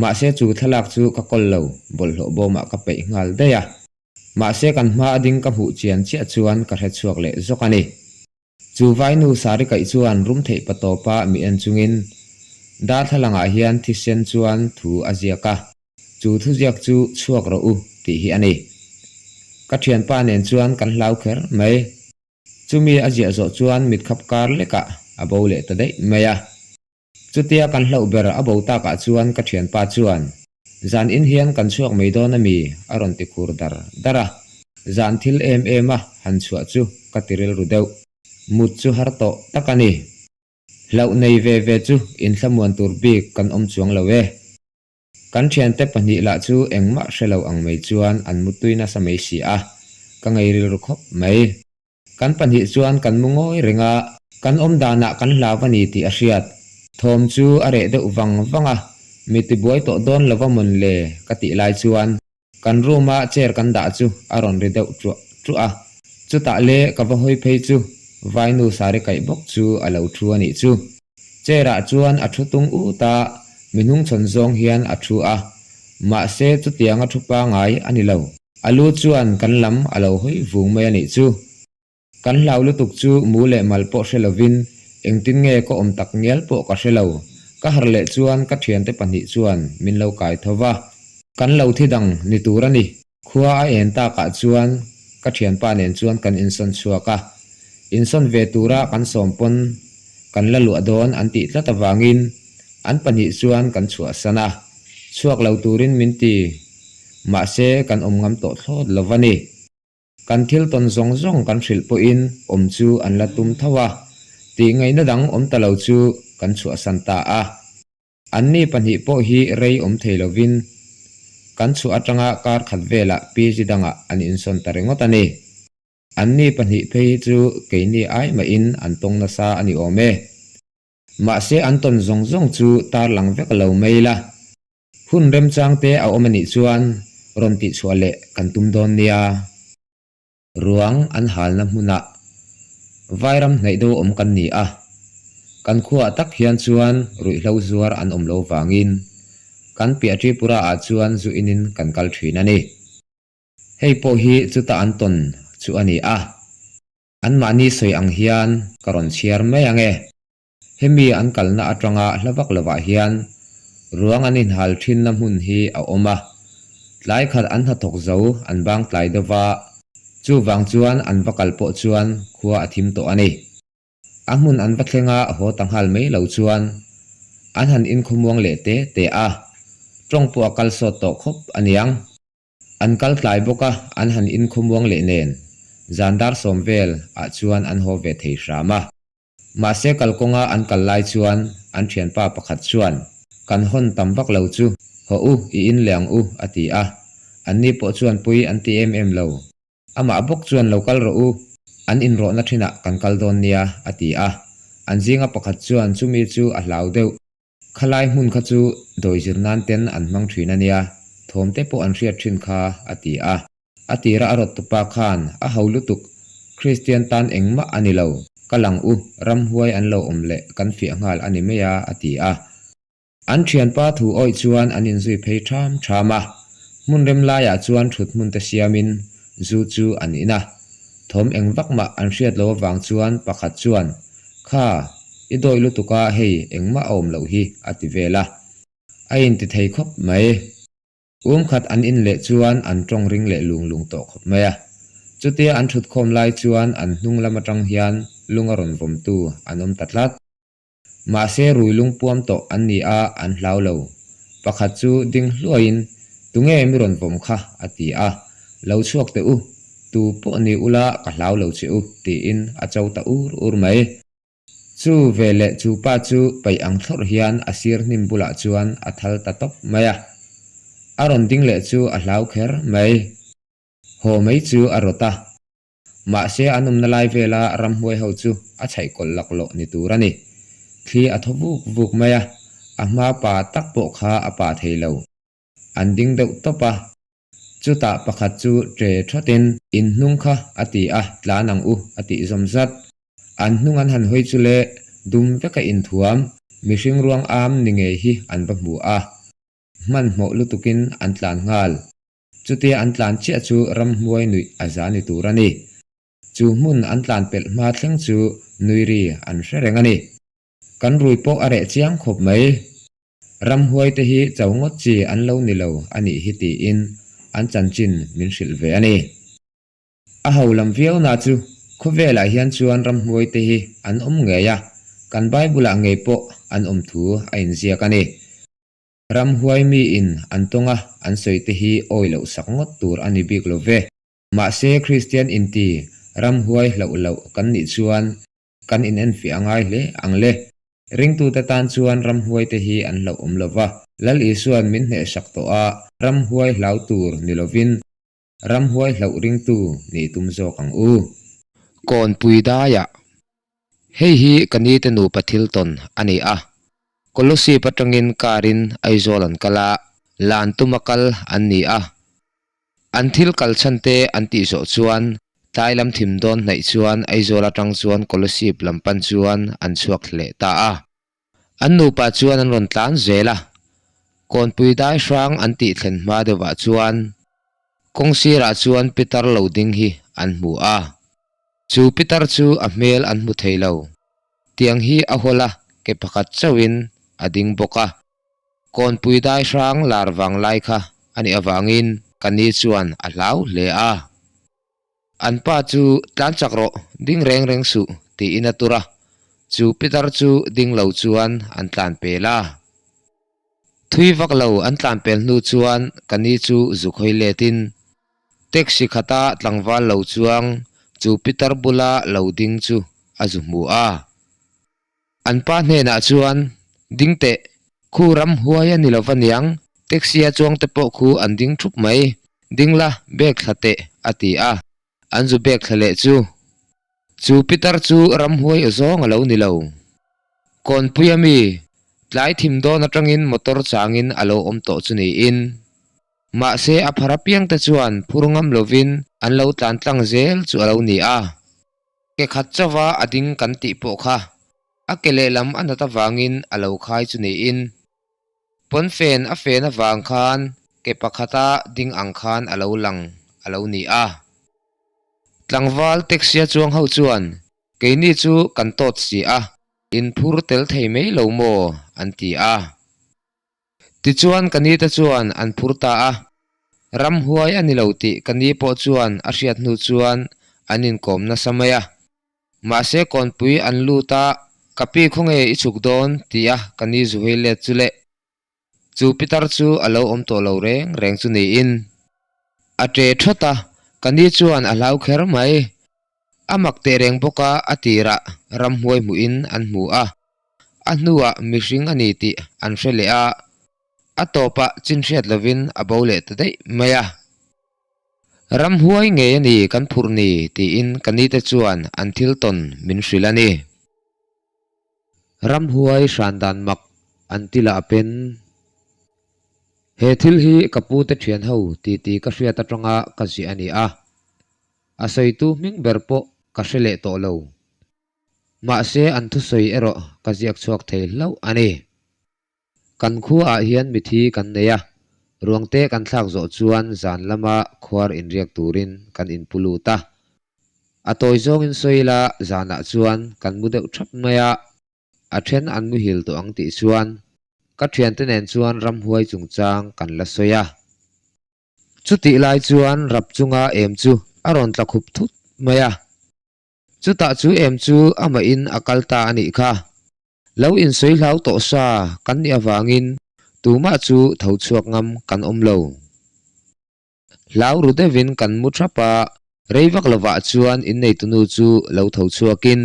Mahse chu thlalak chu ka kawl lo, bawlhhlawh bawmah ka peih nghal daih a. Mahse kan hma a ding ka hmuh chian chiah chuan ka hre chhuak leh zawk a ni. Chu vainu sari kaih chuan rum theih pa tawpa mi en chungin darthlalangah hian thisen chuan thu a ziak a, chu thuziak chu chhuak rawh u tih hi a ni. Ka thianpa nen chuan kan hlau kher mai. Chumi a ziah zawh chuan mitkhap kar lekah a bo leh ta daih mai a. Chutia kan hlauh ber a bo takah chuan ka thianpa chuan, Zan in hian kan chhuak mai dawn a mi? a rawn ti khur dar dar a. Zan thil em em a han chhuah chu ka ti rilru deuh. Mut chu har tawh tak a ni. Hlauh nei ve ve chu inthlamuan tur bik kan awm chuang lo e. Kan thiante pahnih lah chu engmah hre lo ang mai chuan an mutui nasa mai si a, ka ngei rilru khawp mai. Kan pahnih chuan kan mu ngawi reng a, kan awm danah kan hlau a ni tih a hriat. Thawm chu a reh deuh vang vang a, mi tibuai tawh dawn lova mawn le ka tih lai chuan kan room a chair kan dah chu a rawn ri deuh ṭuah ṭuah a. Chutah le ka va hawi phei chu vainu sari kaih bawk chu a lo ṭhu a nih chu. Chair ah chuan a ṭhu tung ut a, mi hnungchhawn zawng hian a ṭhu a, mahse chutianga ṭhu pangai a ni lo. A lu chuan kan lam a lo hawi vung mai a nih chu. Kan hlau lutuk chu mu leh mal pawh hre lovin engtin nge ka awm tak ngial pawh ka hre lo. Ka harh leh chuan ka thiante pahnih chuan min lo kai tho va. Kan lo thi dang ni tur a ni. Khua a en takah chuan ka thianpa nen chuan kan insawn chhuak a. Insawn ve tura kan sawm pawn kan la luah dawn an tih tlat avangin. An pahnih chuan kan chhuahsan a, chhuak lo turin min ti. Mahse, kan awm ngam tawh thlawt lo va ni. Kan thil tawn zawng zawng kan hrilh pawhin awm chu an la tum tho a, tih ngaihna dang awm ta lo chu kan chhuahsan ta a. Anni pahnih pawh hi rei awm thei lovin kan chhuah atanga kar khat velah PG dangah an insawn ta ringawt a ni. Anni pahnih phei hi chu keini ai mahin an tawng nasa a ni awm e. Mahse an tawn zawng zawng chu tarlang vek lo mai la. Hun remchang te a awm a nih chuan rawn tihchhuah leh kan tum dawn nia. Ruang an halna hmunah Vairam hnaih deuh awm kan ni a, kan khuaah tak hian chuan ruihhlo zuar an awm lo vangin kan piah Tripura ah chuan zu inin kan kal thin a ni. Hei pawh hi chuta an tawn chu a ni a, anmahni sawi ang hian ka rawn chhiar mai ang e. Hemi an kalna atanga hla vak lovah hian ruang an inhal thinna hmun hi a awm a, tlai khat an hnathawk zo an bang tlai deuh va, chuvang chuan an va kal pawh chuan khua a thim tawh a ni. A hmun an va thleng a haw ta nghal mai lo chuan an han inkhawmuang leh te te a, tawng pawh a kal sawt tawh khawp a niang. An kal tlai bawk a, an han inkhawmuang leh nen zan dar sawm vel ah chuan an haw ve thei hram a. Mahse kalkawnga an kal lai chuan an thianpa pakhat chuan, Kan hawn tam vak lo chu, haw u, i in leh ang u, a ti a. Anni pawh chuan pui an ti em em lo. Amah bawk chuan lo kal rawh u, an inrawhna thinah kan kal dawn nia, a ti a. An zinga pakhat chuan chumi chu a hlau deuh. Khalai hmun kha chu dawi zir nan ten an hmang thin a nia, thawm te pawh an hriat thin kha, a ti a. A tira a rawt tupa khan a ho lutuk, Kristian tan engmah a ni lo, ka lang u, ramhuai an lo awm leh kan fiah nghal a ni mai a, a ti a. An thianpa thu awih chuan an inzui phei ṭham ṭham a, hmun rem laiah chuan ṭhut hmun te siamin zu chu an in a. Thawm eng vak mah an hriat lo avang chuan pakhat chuan, Kha, i dawih lutuk a, hei engmah a awm loh hi, a ti vel a. A inti thei khawp mai. Um khat an in leh chuan an tawng ring leh lung lung tawh khawp mai a. Chutia an thut khawm lai chuan an hnung lam atang hian lung a rawn vawmtu an awm ta tlat. Mahse rui lung puam tawh an ni a, an hlau lo. Pakhat chu ding hluaiin, Tunge mi rawn vawm kha? a ti a. Lo chhuak teh u, tu pawh ni ula ka hlau lo che u, tiin a cho ta ur ur mai. Chu veleh chu pa chu paih ang thlawrh hian a sir hnim bulah chuan a thal ta tawp mai a. A rawn ding leh chu a hlau kher mai. Haw mai chu a rawt a. Mahse an awmna lai vela ramhuai ho chu a chhaih kawlh laklawh ni tur a ni. Thli a thaw vuk vuk mai a, a hma pa tak pawh kha a pa thei lo. An ding deuh tawp a. Chutah pakhat chu ṭe ṭhawtin, In hnung kha, a ti a, tlan ang u, a tih zawm zat. An hnung an han hawi chu le, dum veka inthuam, mihring ruang am ni ngei hi an va hmu a. Hmanhmawh lutukin an tlan nghal. Chutia an tlan chiah chu ramhmuai nuih a za ni tur a ni. Chu hmun an tlan pelh hma thleng chu nui ri an hre reng a ni. Kan rui pawh a reh chiang khawp mai. Ramhuai te hi cho ngawt chi an lo ni lo a nih hi tiin an chanchin min hrilh ve a ni. A ho lam viau na chu khawvelah hian chuan ramhuai te hi an awm ngei a, kan Bible ah ngei pawh an awm thu a inziak a ni. Ramhuai miin an tawng a an sawi te hi awi loh sak ngawt tur a ni bik lo ve. Mahse Kristian inti ramhuai hlauh loh kan nih chuan Kan inenfiah a ngai hle ang le. Ringtute tan chuan ramhuaite hi an hlauh awm lo va, Lal Isua'n min hnehsak tawh a, ramhuai hlau tur ni lovin ramhuai hlauh ringtu nih tum zawk ang u. Kawnpui daiah. Hei hi ka nite nupa thil tawn a ni a. Kolosip atangin car-in Aizawl an kal a, lan tuma kal an ni a. An thil kal chhan te an tih zawh chuan tlai lam thim dawn hnaih chuan Aizawl atang chuan Kolosip lam pan chuan an chhuak hleh ta a. An nupa chuan an rawn tlan zel a, Kawnpui dai hrang an tih thlen hma deuhah chuan kawng sirah chuan pitar lo ding hi an hmu a. Chu pitar chu a hmel an hmu thei lo. Tiang hi a hawl a, ke pakhat chauhin a ding bawk a. Kawnpui dai hrang lar vang lai kha a nih avangin ka ni chuan a hlau hle a. An pa chu tlan chak rawh, ding reng reng suh tiin a tur a, chu pitar chu ding lo chuan an tlan pel a. Thui vak lo an tlan pel hnu chuan ka ni chu zuk hawi letin taxi khata tlangval lo chuang chu pitar bula lo ding chu a zu hmu a. An pa hnenah chuan, Ding teh, khu ramhuai a ni lo va niang, taxi a chuang te pawh khu an ding thup mai, ding la, bag thla teh, a ti a. An zu bag thla leh chu. Chu pitar chu ramhuai aw zawng a lo ni lo. Kawnpui a mi, tlai thim dawn atangin motor changin a lo awm tawh chu niin. Mahse a phar apiang te chuan phur ngam lovin an lo tlan tlang zel chu a lo ni a. Ke khat chauha a ding kan tih pawh kha a ke lehlam a nat avangin a lo khai chu niin. Pawnfen a fen avang khan ke pakhata ding ang khan a lo lang a lo ni a. Tlangval taxi a chuang ho chuan keini chu kan tawt si a, in phur tel thei mai lo maw? an ti a. Tichuan ka ni te chuan an phur ta a, ramhuai a ni lo tih ka ni pawh chuan a hriat hnu chuan an inkawm nasa mai a. Mahse kawnpui an lut a, ka pi khawnge i chhuk dawn tih a ka ni zuhei let chu le. Chu pitar chu a lo awm tawh lo reng reng chu niin a ṭe ṭhawt a, ka ni chuan a hlau kher mai. A mak teh reng bawk a, a tirah ramhuai hmuhin an hmu a, a hnuah mihring a ni tih an hre leh a, a tawpah chin hriat lovin a bo leh ta daih mai a. Ramhuai ngei a ni kan phurh ni tiin ka nite chuan an thil tawn min hrilh a ni. Ramhuai hran dan mak an ti lah pen. He thil hi ka pute thian ho titi ka hriat atanga ka ziah a ni a. A sawitu hming ber pawh ka hre leh tawh lo. Mahse an thusawi erawh ka ziak chhuak thei hlauh a ni. Kan khuaah hian mithi kan nei a, ruangte kan thlak zawh chuan zan lama khuar inriak turin kan inpu lut a. A tawi zawngin sawi ila zanah chuan kan mu deuh thap mai a, a then an muhil tawh ang tih chuan ka thiante nen chuan ramhuai chungchang kan la sawi a. Chutih lai chuan rap chunga em chu a rawn tla khup thut mai a. Chutah chu em chu amahin a kal ta a nih kha. Lo insawi hlau tawh sa kan nih avangin tumah chu tho chhuak ngam kan awm lo. Hlau ru deuhin kan mu thap a, rei vak lovah chuan inneitunu chu lo tho chhuakin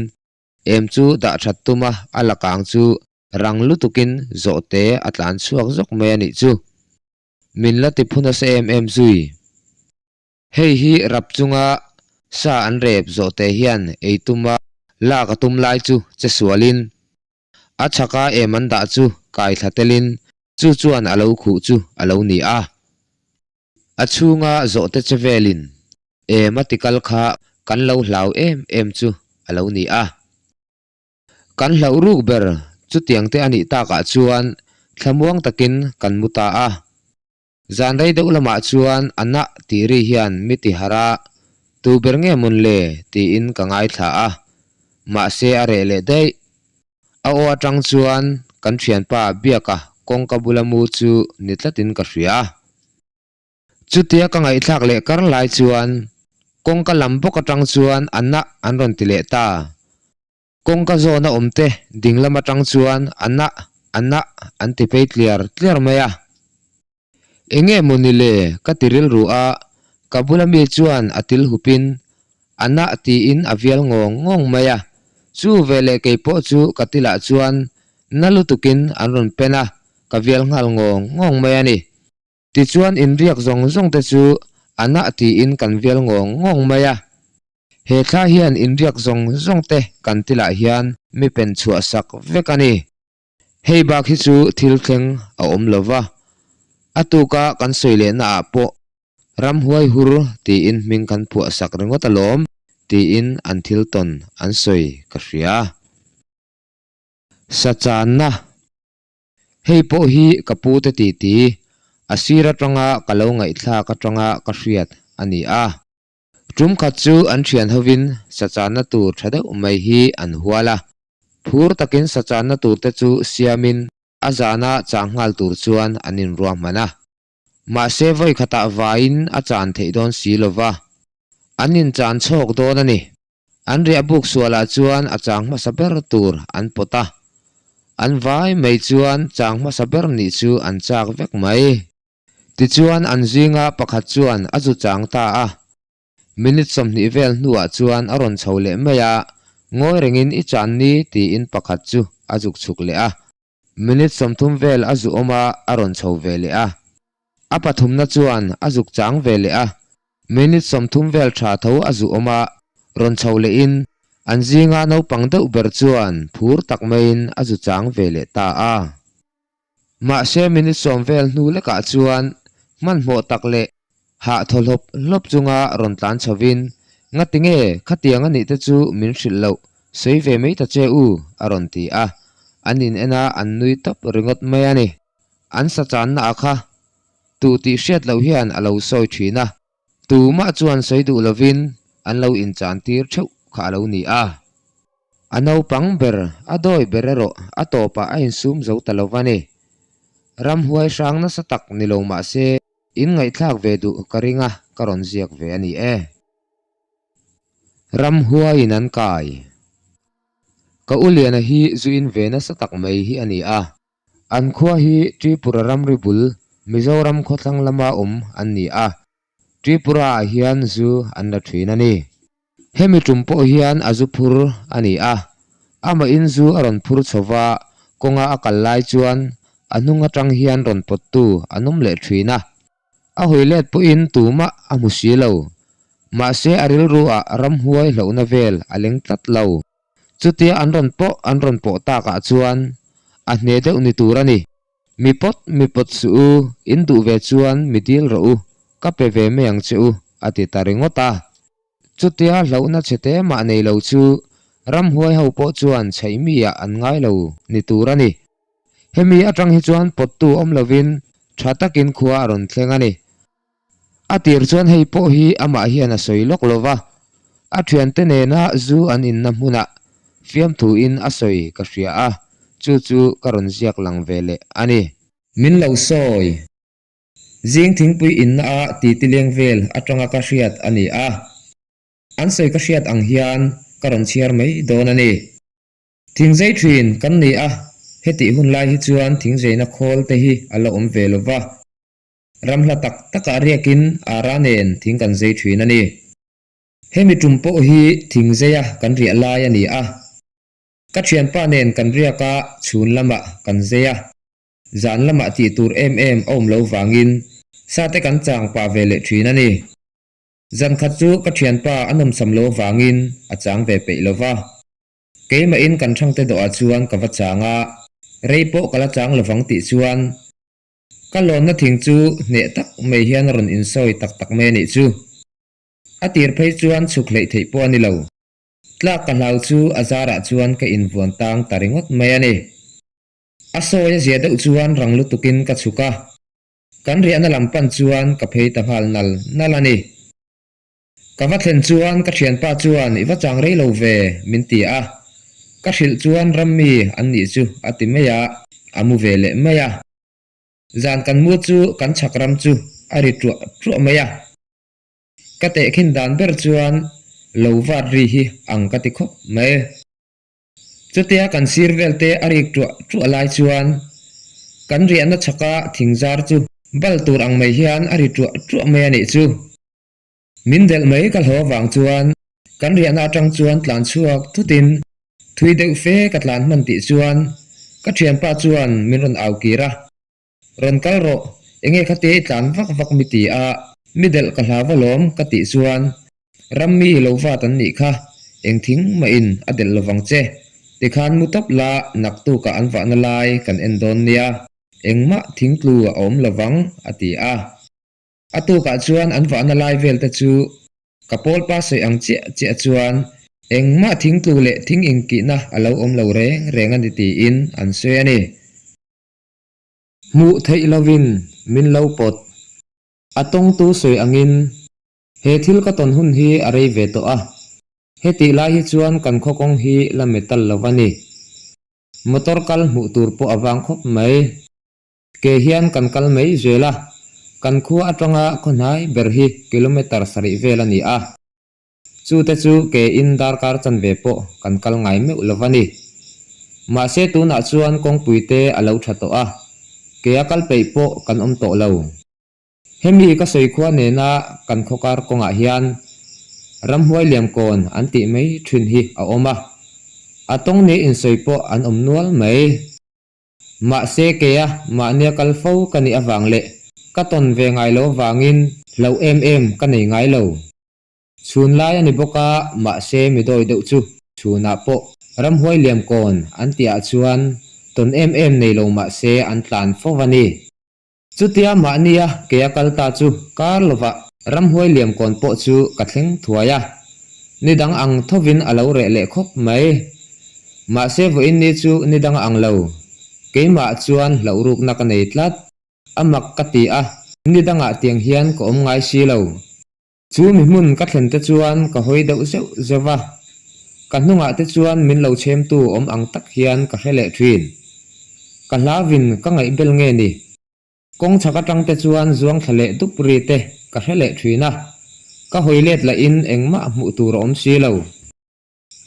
em chu dah that tuma a la kang chu rang lutukin zawhte a tlan chhuak zawk mai a nih chu. Min la ti phu nasa em em zui. Hei hi rap chunga sa an rep zawhte hian ei tuma lak a tum lai chu che sualin a chhaka em an dah chu kai thla telin chu chuan a lo khuh chu a lo ni a. A chhunga zawhte che velin em a tikal kha kan lo hlau em em chu a lo ni a. Kan hlauh ruk ber chutiang te a nih takah chuan thlamuang takin kan mu ta a. Zan rei deuh lamah chuan a nah tih ri hian mi ti harh a, tu ber nge mawn le tiin ka ngaithla a, mahse a reh leh daih. A aw atang chuan kan thianpa Biaka kawngka bula mu chu ni tlatin ka hria. Chutia ka ngaihthlak leh kar lai chuan kawngka lam bawk atang chuan a nah an rawn ti leh ta. Kawngka zawna awmte ding lam atang chuan a nah, a nah an ti phei tliar tliar mai a. Enge maw ni le ka ti rilru a, ka bula mi chuan a til hupin a nah tiin a vial ngawng ngawng mai a. Chu veleh kei pawh chu ka tilah chuan na lutukin an rawn pen a, ka vial nghal ngawng ngawng mai a ni. Tichuan inriak zawng zawng te chu a nah tiin kan vial ngawng ngawng mai a. He thla hian inriak zawng zawng te kan tilah hian mi pen chhuah sak vek a ni. Hei bak hi chu thil thleng a awm lo va, a tuka kan sawi lehna ah pawh ramhuai hur tiin hming kan phuah sak ringawt alawm tiin an thil tawn an sawi ka hria. Sachanna. Hei pawh hi ka pu te titi, a sir atanga ka lo ngaihthlak atanga ka hriat a ni a. Tum khat chu an thian hovin sachanna tur tha deuh mai hi an hual a, phur takin sachanna tur te chu siamin a zana chang nghal tur chuan an inruahman a. Mahse vawi khatah vaiin a chan theih dawn si lova, an inchan chhawk dawn a ni. An riah buk sualah chuan a chang hmasa ber tur an pawt a. An vai mai chuan chang hmasa ber nih chu an chak vek mai. Tichuan an zinga pakhat chuan a zu chang ta a. Minute 20 vel hnuah chuan a rawn chho leh mai a, ngawi rengin i chan ni tiin pakhat chu a zuk chhuk leh a. Minute 30 vel a zu awm a, a rawn chho ve leh a. A pathumna chuan a zuk chang ve leh a. Minute 30 vel tha tho a zu awm a, rawn chho lehin an zinga naupang deuh ber chuan phur tak maiin a zu chang ve leh ta a. Mahse minute 10 vel hnu lekah chuan hmanhmawh tak leh hah thaw hlawp hlawp chunga rawn tlan chhovin, Ngati nge khatiang a nih te chu min hrilh loh, sawi ve mai ta che u, a rawn ti a. An in en a, an nui tawp ringawt mai a ni. An sa channa a kha tu tih hriat loh hian a lo sawi thin a, tumah chuan sawi duh lovin an lo inchan tir theuh kha a lo ni a. A naupang ber, a dawi ber erawh a tawpah a insum zo ta lo va ni. Ramhuai hrang nasa tak ni lo mah se in ngaihthlak ve duh ka ring a, ka rawn ziak ve a ni e. Ramhuaiin an kai. Ka u Liana hi zu in ve nasa tak mai hi a ni a. An khua hi Tripura ramri bul Mizoram khawthlang lama awm an ni a, Tripura ah hian zu an la thin a ni. Hemi tum pawh hian a zu phur a ni a, amahin zu a rawn phur chho va, kawnga a kal lai chuan a hnung atang hian rawn pawttu an awm leh thin a. A hawi let pawhin tumah a hmu si lo. Mahse a rilru ah ramhuai hlauhna vel a leng tlat lo. Chutia an rawn pawh an rawn pawh takah chuan a hne deuh ni tur a ni. Mi pawt mi pawt suh u, in duh ve chuan mi dil rawh u, ka pe ve mai ang che u, a ti ta ringawt a. Chutia hlauhna chhe te mah nei lo chu ramhuai ho pawh chuan chheih mi ah an ngai lo ni tur a ni. Hemi atang hi chuan pawttu awm lovin tha takin khua a rawn thleng a ni. A tir chuan hei pawh hi amah hian a sawi lawk lo va, a thiante nena zu an inna hmunah fiamthuin a sawi ka hria a, chu chu ka rawn ziak lang ve leh a ni. Min lo sawi. Zing thingpui inna a titi leng vel atanga ka hriat a ni a, an sawi ka hriat ang hian ka rawn chhiar mai dawn a ni. Thingzei thin kan ni a, hetih hun lai hi chuan thingzeina khawl te hi a la awm ve lo va. Ram hla tak takah riakin ara nen thing kan zei thin a ni. Hemi tum pawh hi thing zeia kan riah lai a ni a. Ka thianpa nen kan riak a, chhun lamah kan zei a. Zan lamah tih tur em em a awm lo vangin sate kan chang pah ve leh thin a ni. Zan khat chu ka thianpa a nawmsam lo vangin a chang ve peih lo va. Keimahin kan thangte dawhah chuan ka va chang a, rei pawh ka la chang lovang tih chuan Ka lawnna thing chu hneh tak mai hian a rawn insawi tak tak mai a nih chu. A tir phei chuan chhuk hleih theih pawh a ni lo. Tlak ka hlau chu a zarah chuan ka invuan tang ta ringawt mai a ni. A sawi a zia deuh chuan rang lutukin ka chhuk a, kan riahna lam pan chuan ka phei ta nghal nal nal a ni. Ka va thlen chuan ka thianpa chuan i va chang rei lo ve min ti a, ka hrilh chuan rammi an nih chu a ti mai a, a mu ve leh mai a. Zan kan mu chu kan chhak ram chu a ri tuah tuah mai a. Ka tehkhin dan ber chuan lo vat ri hi ang ka ti khawp mai. Chutia kan sir vel te a rik tuah tuah lai chuan kan riahna chhaka thingzar chu bal tur ang mai hian a ri tuah tuah mai a nih chu. Min delh mai ka hlaw avang chuan kan riahna atang chuan tlan chhuak thutin thui deuh fe ka tlan hman tih chuan ka thianpa chuan min rawn au kir a, Rawn kal rawh, enge khatia i tlan vak vak mi ti a, mi delh ka hlau alawm ka tih chuan ram mi lo vat an nih kha, eng thing mahin a delh lovang che, tikhan mu tawp la naktukah an vahna lai kan en dawn nia, engmah thingtlu a awm lovang a ti a. A tukah chuan an vahna lai vel te chu ka pawl pa sawi ang chiah chiah chuan engmah thingtlu leh thing inkihna a lo awm lo reng reng a ni tiin an sawi a ni. Hmuh theih lovin min lo pawt. A tawngtu sawi angin he thil ka tawn hun hi a rei ve tawh a, hetih lai hi chuan kan khaw kawng hi la metal lo a ni. Motor kal hmuh tur pawh a vang khawp mai. Ke hian kan kal mai zel a, kan khua atanga khaw hnai ber hi kilometre sarih vel a ni a. Chute chu ke in darkar chanve pawh kan kal ngai meuh lo va ni. Mahse tunah chuan kawngpui te a lo tha tawh a, kea kal peih pawh kan awm tawh lo. Hemi ka sawi khua nena kan khawkar kawngah hian ramhuai liamkawn an tih mai thin hi a awm a, a tawng ni insawi pawh an awm nual mai. Mahse kea mahnia kal fo ka nih avang leh ka tawn ve ngai lo avangin hlauh em em ka nei ngai lo. Chhun lai a ni bawk a, mahse mi dawi deuh chu chhunah pawh ramhuai liam kawn an tihah chuan tawn em em nei lo mahse an tlan fo a ni. Chutia mahnia kea kal ta chu kar lovah ramhuai liam kawn pawh chu ka thleng thuai a, ni dang ang thovin a lo reh leh khawp mai. Mahse vawiin ni chu ni dang a ang lo, keimah chuan hlauh rukna ka nei tlat. A mak ka ti a, ni dangah tiang hian ka awm ngai si lo. Chu mi hmun ka thlen te chuan ka hawi deuh zeuh zeuh va, ka hnungah te chuan min lo chhemtu awm ang tak hian ka hre leh thin. Ka hlavin ka ngaih bel nge ni? Kawng chhak atang te chuan zuang thla leh dup ri te ka hre leh thin a, ka hawi let lahin engmah hmuh tur a awm si lo.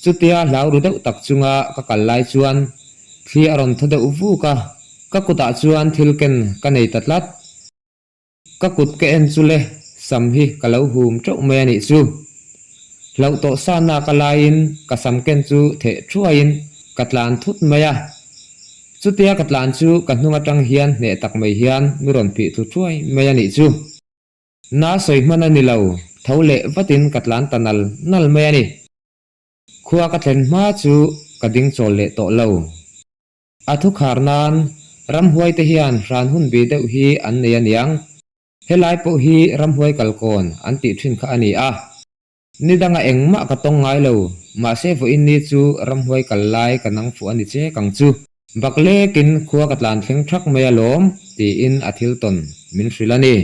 Chutia hlau ru deuh tak chunga ka kal lai chuan thli a rawn thaw deuh vuk a, ka kutah chuan thil ken ka nei ta tlat. Ka kut ka en chu le, sam hi ka lo hum teuh mai a nih chu. Hlauh tawh sa nak a laiin ka sam ken chu theh thuaiin ka tlan thut mai a. Chutia ka tlan chu ka hnung atang hian hneh tak mai hian mi rawn phih thlu thuai mai a nih chu. Na sawi hman a ni lo, tho leh vatin ka tlan ta nal nal mai a ni. Khua ka thlen hma chu ka ding chawl leh tawh lo. A thu khar nan, ramhuai te hian hran hun bi deuh hi an nei a niang. Helai pawh hi ramhuai kalkawn an tih thin kha a ni a. Ni danga engmah ka tawng ngai lo, mahse vawiin ni chu ramhuai kal lai ka nang fuh a ni che kang chu. Bak lekin khua ka tlan thleng thak mai alawm, tiin a thil tawn min hrilh a ni.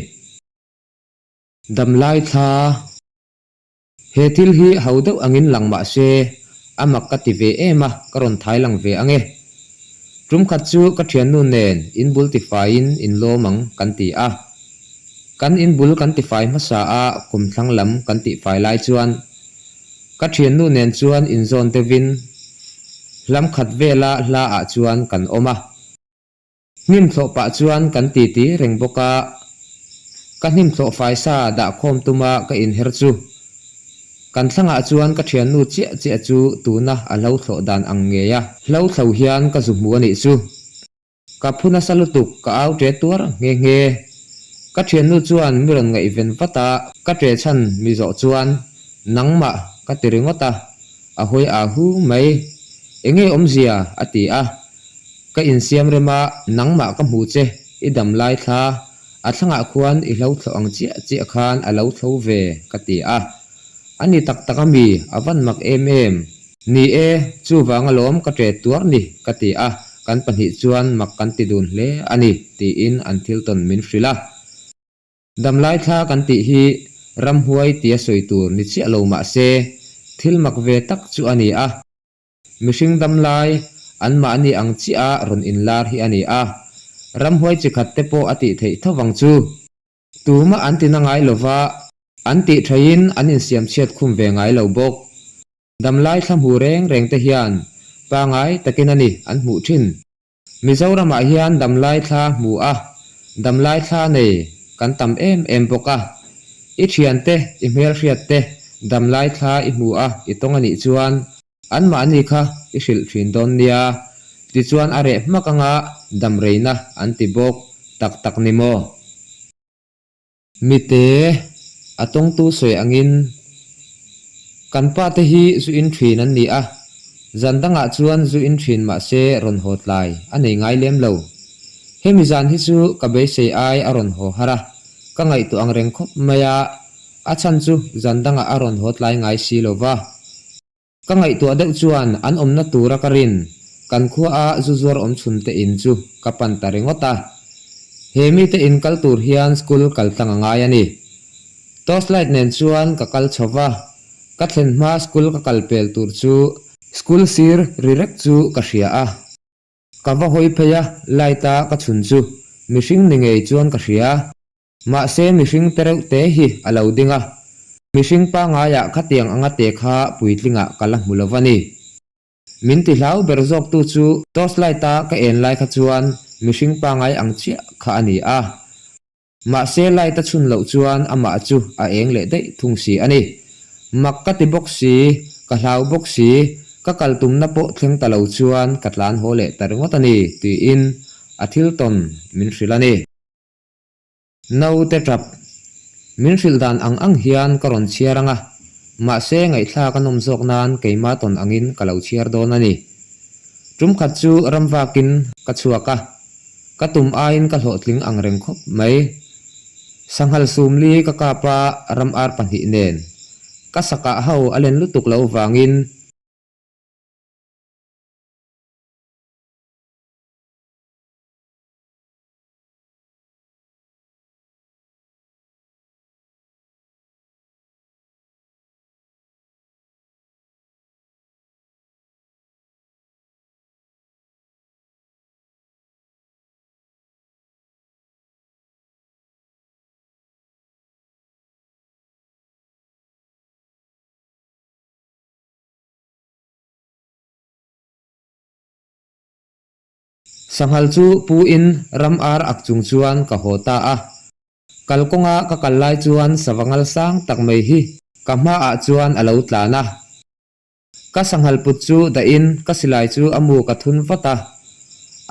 Damlai thla. He thil hi ho deuh angin lang mah se, a mak ka ti ve em a, ka rawn thai lang ve ang e. Tum khat chu ka thiannu nen in bul tifaiin in lawm ang kan ti a. Kan in bul kan tifai hmasa a, kum thlang lam kan tihfai lai chuan ka thiannu nen chuan inzawn deuhin hlam khat vela hla ah chuan kan awm a. Hnim thlawh pah chuan kan titi reng bawk a, ka hnim thlawh fai sa dah khawm tuma ka inher chu kan thlangah chuan ka thiannu chiah chiah chu tuna a hlo thlawh dan ang ngei a hlo thlo hian ka zu hmu a nih chu. Ka phu nasa lutuk ka au ṭe tuar nghe nghe. Ka thiannu chuan mi rawn ngaihven vat a, ka ṭe chhan mi zawh chuan nangmah ka ti ringawt a, a hawi aa hu mai. Enge awmzia? a ti a. Ka insiam rem a, nangmah ka hmu che, i dam lai thla, a thlangah khuan i hlo thlo ang chiah chiah khan a lo thlo ve, ka ti a. A ni tak tak a mi, a van mak em em. Ni e, chuvang alawm ka ṭe tuar ni, ka ti a, kan pahnih chuan mak kan ti dun hle a ni, tiin an thil tawn min hrilh a. Damlai thla kan tih hi ramhuai tia sawi tur ni chiah lo mah se, thil mak ve tak chu a ni a. Mihring damlai anmahni ang chiah a rawn inlar hi a ni a, ramhuai chi khat te pawh a tih theih tho vang chu. Tumah an ti na ngai lo va, an tih thaiin an insiam chhiat khum ve ngai lo bawk. Damlai thla hmu reng reng te hian pangai takin a ni an hmuh thin. Mizoramah hian damlai thla hmu a, damlai thla nei kan tam em em bawk a. I thiante, i hmelhriat te damlai thla i hmu a, i tawng a nih chuan anmahni kha i hrilh thin dawn nia. Tichuan a reh hmak anga damreina an ti bawk tak tak ni maw? Mite, a tawngtu sawi angin, Kan pa te hi zu in thin an ni a, zan dangah chuan zu in thin mah se rawn haw tlai a nei ngai lem lo. Hemi zan hi chu ka beisei ai a rawn haw har a, ka ngaihtuah ang reng khawp mai a, a chhan chu zan dangah a rawn haw tlai ngai si lo va. Ka ngaihtuah deuh chuan an awmna tura ka rin, kan khuaa zu zuar awm chhun te in chu ka pan ta ringawt a. He mite in kal tur hian school kal tlang a ngai a ni. Torch light nen chuan ka kal chho va, ka thlen hma school ka kal pel tur chu school sir ri rek chu ka hria a. Ka va hawi phei a, light a ka chhun chu mihring ni ngei chuan ka hria. Mahse mihring te reuh te hi a lo ding a, mihring pangaiah khatiang anga te kha puitlingah ka la hmu lo va ni. Min ti hlau ber zawktu chu torchlight a ka en lai kha chuan mihring pangai ang chiah kha a ni a. Mahse light a chhun loh chuan amah chu a eng leh daih thung si a ni. Mak ka ti bawk si, ka hlau bawk si, ka kal tumna pawh thleng ta lo chuan ka tlan haw leh ta ringawt a ni tiin a thil tawn min hrilh a ni. Naute tap, min hrilh dan ang ang hian ka rawn chhiar ang a, mahse ngaihthlak a nawm zawk nan keima tawn angin ka lo chhiar dawn a ni. Tum khat chu ram vakin ka chhuak a, Ka tum aiin ka hlawhtling ang reng khawp mai. Sanghal sumli ka kap a, ram ar pahnih nen. Ka sakah ho a len lutuk lo vangin. Sanghal chu pu in ram ar ak chung chuan ka haw ta a. Kalkawnga ka kal lai chuan sava ngal sang tak mai hi ka hmaah chuan a lo tlan a. Ka sanghal put chu dahin ka silai chu a mu ka thun vat a,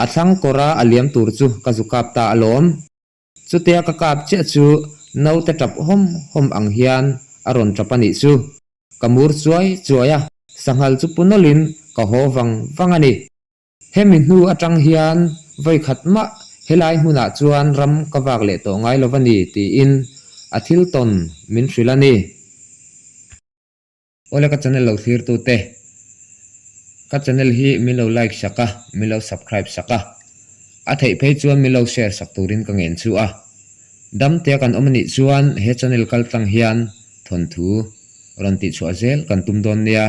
a thlang kawra a liam tur chu ka zu kap ta alawm. Chutia ka kap chiah chu naute tap hawm hawm ang hian a rawn tap a nih chu. Ka mur chuai chuai a, sanghal chu pu nawlhin ka haw vang vang a ni. Hemi hnu atang hian vawi khat mah helai hmunah chuan ram ka vak leh tawh ngai lo va ni tiin a thil tawn min hrilh a ni. Awle ka channel lo thlir tu te, ka channel hi min lo like sak a, min lo subscribe sak a, a theih phei chuan min lo share sak turin ka ngen chu a. Dam tia kan awm anih chuan he channel kal tlang hian thawnthu rawn tih chhuah zel kan tum dawn nia.